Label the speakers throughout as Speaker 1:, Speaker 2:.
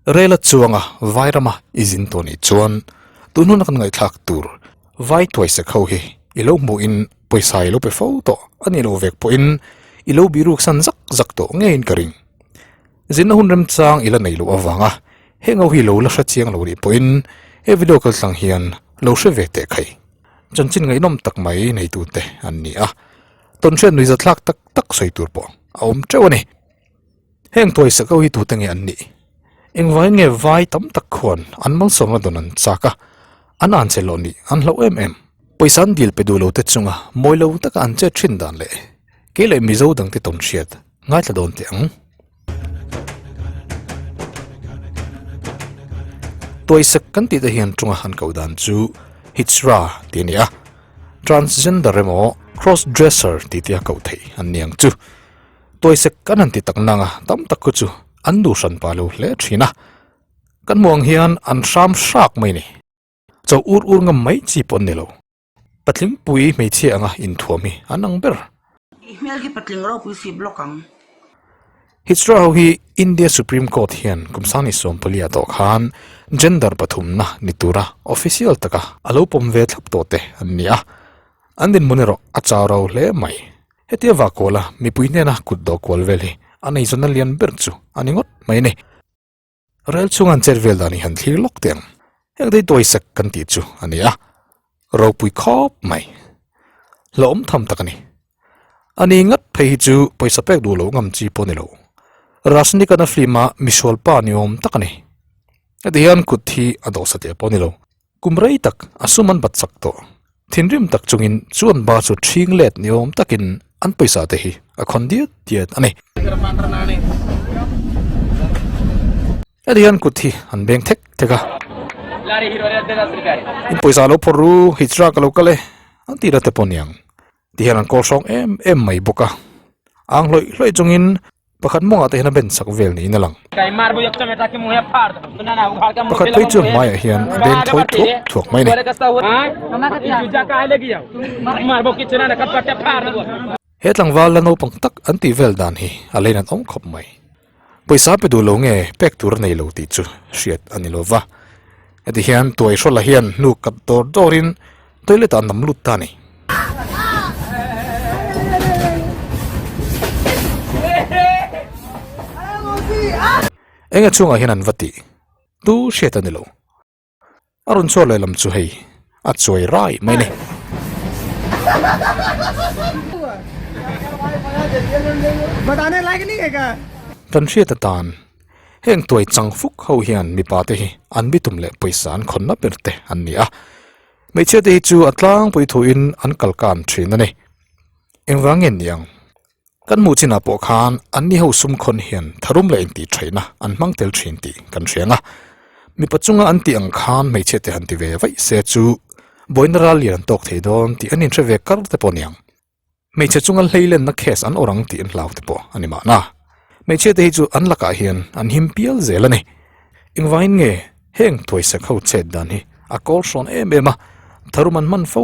Speaker 1: Rel a chuanga vai rama i zin tawh nih chuan tun huna kan ngaihthlak tur vai tuai sek ho hi i lo hmuhin pawisa i lo pe fo tawh a nih loh vek pawhin i lo bihruk san zak zak tawh ngeiin ka ring. Zinna hun remchang i la nei loh avanga heng ho hi lo la hre chiang lo nih pawhin he video kaltlang hian lo hre ve teh khai. Chanchin ngaihnawm tak mai neitute an ni a, tawnhriat nuihzathlak tak tak sawi tur pawh a awm teuh a ni. Heng tuaisa ko hi tute nge an nih? Engvangin nge vai tam tak khuan an malsawmna dawn an chak a, an an che loh nih an hlauh em em? Pawisa an dil pe duh lo te chunga mawi lo taka an chet thin dan leh kei leh Mizo dangte tawn hriat ngaithla dawn teh ang. Tuaisak kan tih te hian chunga han koh dan chu Hijra tih a ni a, transgender emaw cross dresser tih te a koh theih an ni ang chu. Tuaisek kan han ti tak nang a, tam tak khu chu an duh hran pah lo hle thin a. Kan hmuh ang hian an hram hrak mai ni. Cho ur ur ngam mai chi pawh an ni lo. Patling pui hmeichhia anga inthuam hi an ang ber.
Speaker 2: I hmel hi patling ropui si block ang.
Speaker 1: Hijra ho hi India Supreme Court hian kum sang ni 14 ah tawh khan gender pathumna ni tura official taka a lo pawm ve thlap tawh te an ni a. An dinhmun erawh a chau rau hle mai. Hetia Vakuala mipui hnena kut dawh kual vel hi a neizawnna lian ber chu a ni ngawt mai a ni. Rel chhunga an chet vel dan hi han thlir lawk teh ang. Heng dei tuaisak kan tih chu a ni a, ropui khawp mai. Hlauhawm tham tak a ni. A ni ngat phei hi chu pawisa pek duh loh ngam chi pawh a ni lo. Rajnikana film a misual pa ni awm tak a ni. Heti hian kut hi a dawh satliah pawh a ni lo. Kum rei tak a sum an bat chak tawh. Thinrim tak chungin chu an ba chu ṭhing let ni awm takin an pawisa te hi a khawn diat diat a ni. Heti hian kut hi an beng thek thek a. In pawisa lo phawrh ru, hijra ka lo kal e, an tih la te pawh niang. Ti hian an kawl hrawng em em mai bawk a. Ang hlawih hlawih chungin pakhat mawngah te hian a ben sak vel niin a lang. Pakhat phei chu hmaiah hian a beng thawi thuak thuak mai a ni. He tlangval la naupang tak an tih vel dan hi a lei nat awm khawp mai. Pawisa pe duh lo nge pek tur a nei lo tih chu hriat a ni lo va. Heti hian tuai hrawla hian hnuk kat dawr dawrin toilet ah an nam lut ta a ni. Enge chungah hian an va tih tu hriat a ni lo. A rawn chhuak lehlam chu hei a chuai rai mai a ni. Kan hriat atan heng tuai chang fuk ho hian mipa te hi an bitum leh pawisa an khawnna ber te an ni a. Hmeichhia te hi chu a tlangpui thuin an kal kan thin a ni. Engvang nge ni ang? Kan hmuh chinah pawh khan anni ho sum khawn hian tharum leh intih theihna an hmang tel thin tih kan hria ang a. Mipa chunga an tih ang khan hmeichhia te han ti ve vaih se chu buaina ral lian an tawk thei dawn tih an inhre ve kar te pawh a ni ang. Hmeichhe chunga hleilenna case an awrh ang tih an hlau te pawh a ni mahna. Hmeichhia te hi chu an lakah hian an him pial zel a ni. Engvangin nge heng thuaisak ho chet dan hi a kawl hrawn em em a, tharum an hman fo.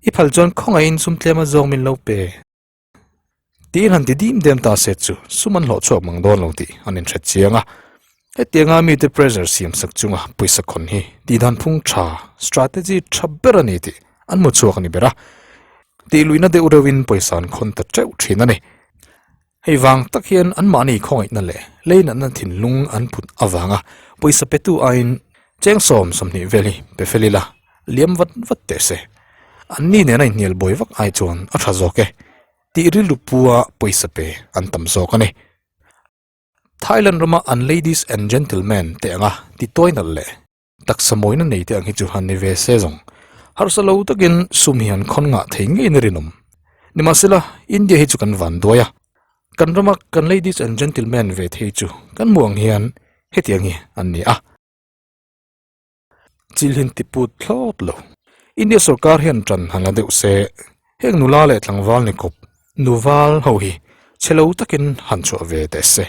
Speaker 1: I phal chuan khawngaihin sum tlem a zawng min lo pe. Tiin han ti dim dem ta se chu sum an hlawh chhuak mang dawn lo tih an inhre chiang a. Hetianga mite pressure siam sak chunga pawisa khawn hi tihdan phung tha, strategy, tha ber a ni tih an hmu chhuak a ni ber a. Tih luihna deuh reuhin pawisa an khawn ta teuh thin a ni. Hei vang tak hian anmahni khawngaihna leh leinatna thinlung an put avanga pawisa petu aiin cheng 20 vel hi pe fel ila liam vat vat teh se. Anni nena inhnial buai vak ai chuan a tha zawk e tih rilru pua pawisa pe an tam zawk a ni. Thailand rama an ladies and gentlemen te anga ti tawi nalh leh taksa mawina nei te ang hi chu han ni ve se zawng. Harsa lo takin sum hi an khawn ngah thei ngeiin a rinawm. Nimahsela, India hi chu kan van duai a. Kan rama kan ladies and gentlemen ve thei chu kan hmuh ang hian hetiang hi an ni a. Chilhin ti put thlawt lo. India sorkar hian tan han la deuh se, heng nula leh tlangval ni kawp nuval ho hi chhe lo takin han chhuah ve teh se.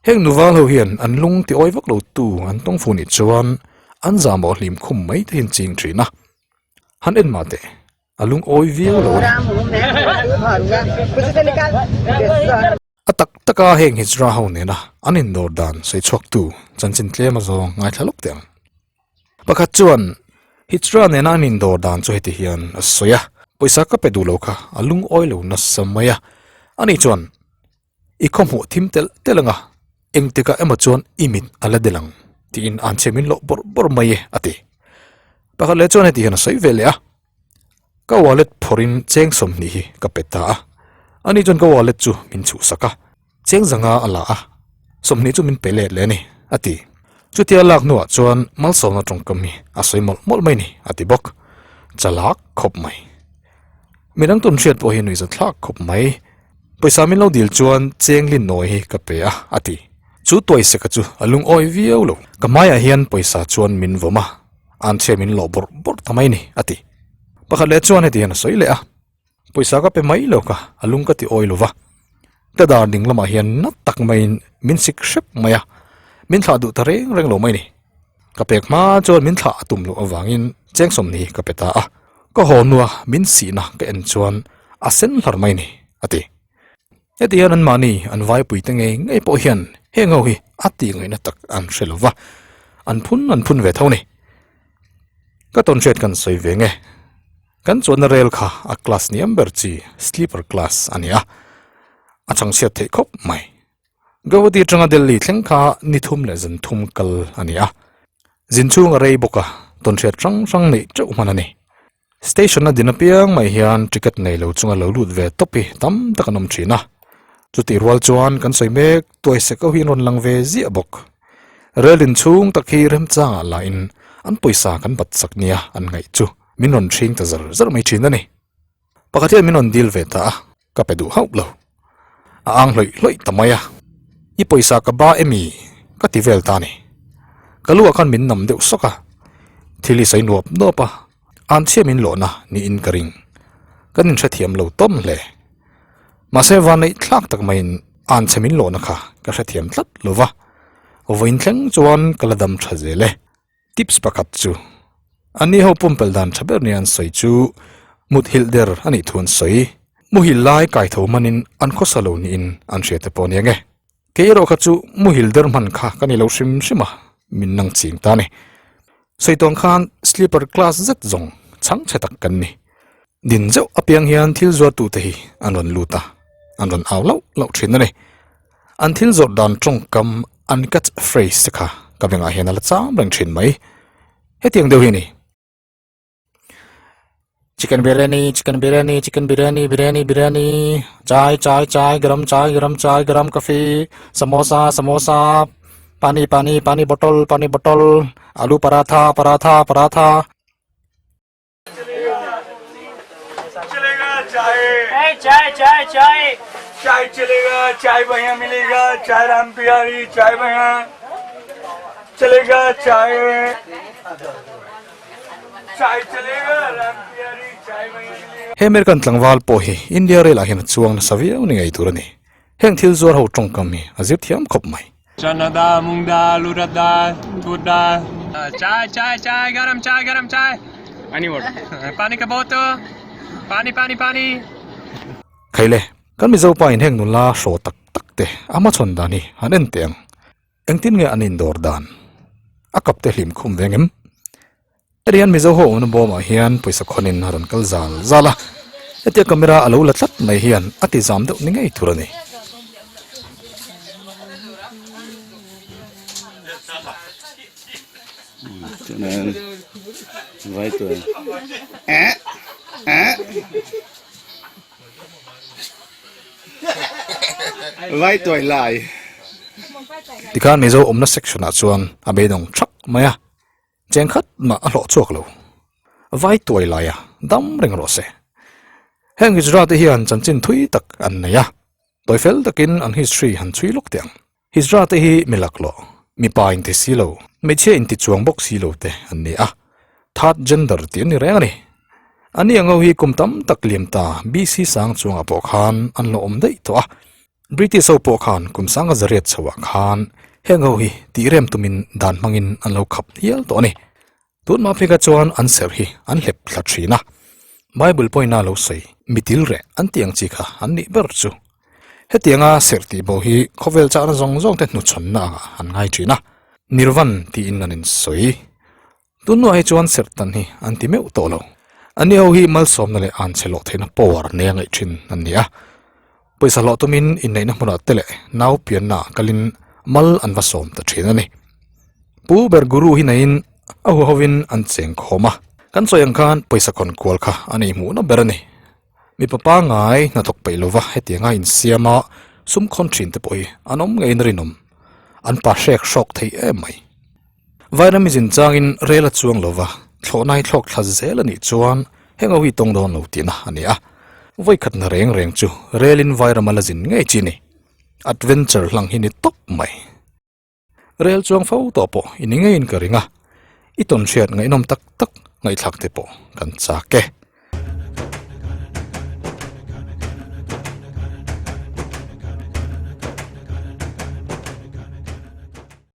Speaker 1: Heng nuval ho hian an lung ti awi vak lo tu an tawng fu nih chuan an zahmawh hlim khum mai te hian ching thin a. Han en mah teh, a lung awi viau lo a ni. A tak taka heng hijra ho nena. an indawr dan sawi chhuaktu chanchin tlem a zawng ngaithla lawk teh ang. Pakhat chuan Hijra nena an indawr dan chu heti hian a sawi a, Pawisa ka pe duh lo kha a lungawi lo nasa mai a, ani chuan I khaw hmuh thim telh telh anga engtikah emaw chuan i mit a la del ang tiin an chhe min loh bawrh bawrh mai e a ti. Pakhat leh chuan heti hian a sawi ve leh a, Ka wallet phawrhin cheng 20 hi ka pe ta a, ani chuan ka wallet chu min chhuhsak a, cheng zanga a la a, 20 chu min pe let leh a ni a ti. Chutia lak hnuah chuan malsawmna tawngkam hi a sawi mawlh mawlh mai ni a ti bawk. Chalak khawp mai. Midang tun hriat pawh hi nuihza thlak khawp mai. Pawisa min lo dil chuan cheng lin nawi hi ka pe a, a ti. Chu tuaiseka chu a lungawi viau lo. Ka hmaiah hian pawisa chuan min vawm a, an chhia min lawh bawrh bawrh ta mai ni, a ti. Pakhat leh chuan heti hian a sawi leh a, Pawisa ka pe mai lo ka, a lung ka ti awi lo va. Ka dar ding lamah hian na tak maiin min sik hrep mai a, min thlah duh ta reng reng lo mai ni. Ka pek hma chuan min thlah a tum loh avangin cheng 20 ka pe ta a, ka haw hnua min sihna ka en chuan a sen hlar mai ni, a ti. Heti hian anmahni an vaipuite ngei ngei pawh hian heng ho hi a tih ngaihna tak an hre lo va, an phun an phun ve tho ni. Ka tawnhriat kan sawi ve nge. Kan chuanna rel kha a class hniam ber chi sleeper class a ni a, a chhangchhiat theih khawp mai. Guwahati atanga Delhi thleng kha ni thum leh zan thum kal a ni a, zin chhung a rei bawk a, tawnhriat hrang hrang neih teuh hman a ni. Station a din apiang mai hian ticket nei lo chunga lo lut ve tawp hi tam tak an awm thin a, chutih rual chuan kan sawi mek tuai sek ho hi an rawn lang ve ziah bawk. Rel in chhung tak hi remchangah lahin an pawisa kan bat sak nia an ngaih chu min rawn hring ta zar zar mai thin a ni. Pakhat hian min rawn dil ve ta a, ka pe duh hauh lo. A ang hlawih hlawih ta mai a, I pawisa ka ba emi? ka ti vel ta a ni. Ka luah khan min nam deuh sawk a, thil hi sawi nuap nuap a, an chhia min lawhna niin ka ring. Kan inhrethiam lo tawm hle. Mahse vanneih thlak tak maiin an chhe min lawhna kha ka hrethiam tlat lo va, vawiin thleng chuan ka la dam tha zel e. Tips pakhat chu, Anni ho pumpelh dan tha ber nia an sawi chu muthilh der a nih thu an sawi. Muhil lai kaitho hmanin an khawsa lo niin an hria te pawh a ni ang e. Kei erawh kha chu muhil der hman kha ka ni lo hrim hrim a, min nang ching ta a ni. Sawi tawng khan sleeper class zet zawng chhang chhe tak kan ni. Din zeuh apiang hian thil zuartute hi an rawn lut a, an rawn au lauh lauh thin a ni. An thil zawrh dan tawngkam an catch phrase te kha ka bengah hian a la cham reng thin mai. Hetiang deuh hi a ni. Chicken biryani, chicken biryani, chicken biryani, biryani, biryani, chai, chai, chai, garam chai, garam chai, garam coffee, samosa, samosa, pani, pani, pani bottle, pani bottle, aloo paratha, paratha, paratha. He American tlangval pawh hi India rail ah hian a chuang nasa viau ni ngei tur a ni. Heng thil zuar ho tawngkam hi a zir thiam khawp mai.
Speaker 3: Chana dal, mung dal, urad dal, tur dal, chai chai chai, garam chai garam chai, pani water, pani ka bottle, pani pani pani.
Speaker 1: Khaile, kan Mizo pa in heng nula hraw tak tak te a hmachhawn dan hi han en teh ang. Engtin nge an indawr dan? A kap te hlim khum ve ngem? Heti hian Mizo ho awmna bawmah hian pawisa khawnin a rawn kal zal zal a, hetia camera a lo la tlat mai hian a ti zam deuh ni ngei tur a ni. Tikhan Mizo awmna section ah chuan a beidawng thak mai a. Cheng khat mah a hlawh chhuak lo. Vai tuai laia dam reng rawh se. Heng Hijra te hian chanchin thui tak an nei a, tawi fel takin an history han chhui lawk teh ang. Hijra te hi mi laklawh, mipa inti si lo, hmeichhia inti chuang bawk si lo te an ni a, third gender tih an ni reng a ni. Ani ang ho hi kum tam tak liam ta BC sang chungah pawh khan an lo awm daih tawh a, British ho pawh khan kum sanga zariat chhoah khan heng ho hi tih rem tumin dan hmangin an lo khap hial tawh a ni. Tunhma phekah chuan an serh hi an hlep thla thin a, Bible pawhin a lo sawi mitil reh an tih ang chi kha an nih ber chu. Hetianga serh tih bo hi khawvel chakna zawng zawng te hnuchhawnna angah an ngai thin a, Nirvan tiin an insawi. Tunhnuah hi chuan serh tan hi an ti meuh tawh lo. Anni ho hi malsawmna leh anchhe lawh theihna power nei a ngaih thin an ni a. Pawisa hlawh tumin inneihna hmunah te leh nau piannaah kalin mal an va sawm ta thin a ni. Pu ber Guru hi neiin a huahovin an cheng khawm a. Kan sawi ang khan pawisa khawn kual kha a nei hmuhna ber a ni. Mipa pangngai hnathawk peih lova hetianga insiam a sum khawn thin te pawh hi an awm ngeiin rinawm. An pa hrek hrawk thei em mai. Vairam i zin changin rel a chuang lova thlawhna hi thlawk thla zel a nih chuan heng ho hi tawng dawn lo tihna a ni a. Vawikhatna reng reng chu relin vairam a la zin ngei chi ni. Adventure hlang hi ni tawp mai. Rel chuang fo tawh pawh i ni ngeiin ka ring a, i tawnhriat ngaihnawm tak tak ngaihthlak te pawh kan chak e.